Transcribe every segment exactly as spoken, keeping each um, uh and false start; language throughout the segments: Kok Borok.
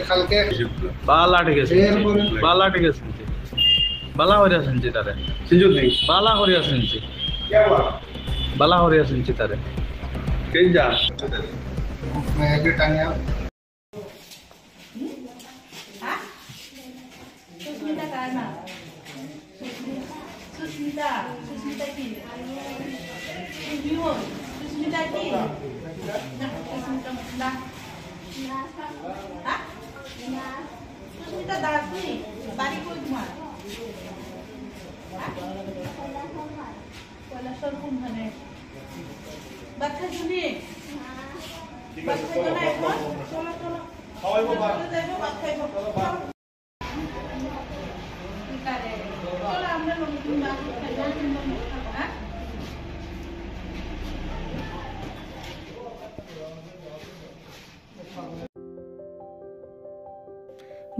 কালকে বালা ঠিক আছে। এরপরে বালা ঠিক আছে। বালা হরিয়া শুনছি তারে। সিজুর নেই। বালা হরিয়া শুনছি। বালা হরিয়া শুনছি তারে। তিন যা। मैं आगे टांगे। हाँ? सुष्मिता का है ना? सुष्मिता, सुष्मिता की। सुष्मिता की। ना, सुष्मिता, ना। हाँ? सुष्मिता दास नहीं, बारी कोई कुमार। हाँ? পয়লা সরকুম মানে ভাত খাইছো নি? ভাত খাইছো না এখন? চলো, চলো। চলো, যাইবো, ভাত খাইবো। চলো। ঠিক আছে। চলো, আমরা নতুন বাসে খাইবো, নতুন বাসে খাবো, হ্যাঁ?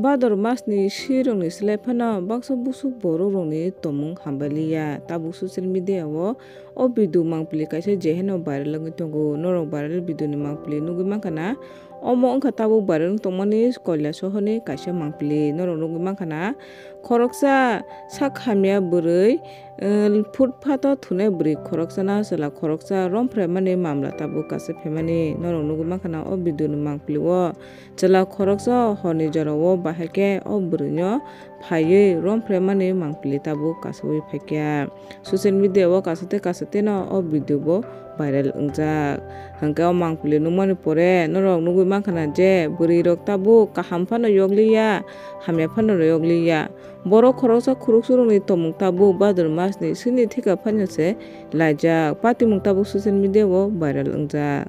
Bhador mas ni swi rok ni slai phano baksa busuk borok rok ni tongmung hambai liya. Tabuk social media o o video mangpili kaisa je heno viral wngwi tongo. Norok viral video ni mangpili nugwi mankha na? Omo wngkha tabuk viral wng tongmani Koilashahar ni kaisa mangpili. Norok nugwi mankha na? Khoroksa sak hamya bwrwi, eh, footpath o thunai bwrwi khoroksano chwla khoroksa romphraimani mamla tabuk kaisa phaimani. Norok nugwi mankha na o video ni mangpili o chwla khoroksa horni jorao bahai khe o bwrwino phaiwi romphraimani mangpili tabuk kasaui phaikha. Social media o kasa tei kasa tei no o video bo viral wngjak. Hwnkhe o mangpili nukmani pore norok nugwi mankha na je bwrwi rok tabuk kaham phano yokliya, hamya phano yokliya. Borok khoroksa khuroksurokni tongmung tabuk Bhador masni swini thika phano se laijak. Patimung tabuk social media o viral wngjak.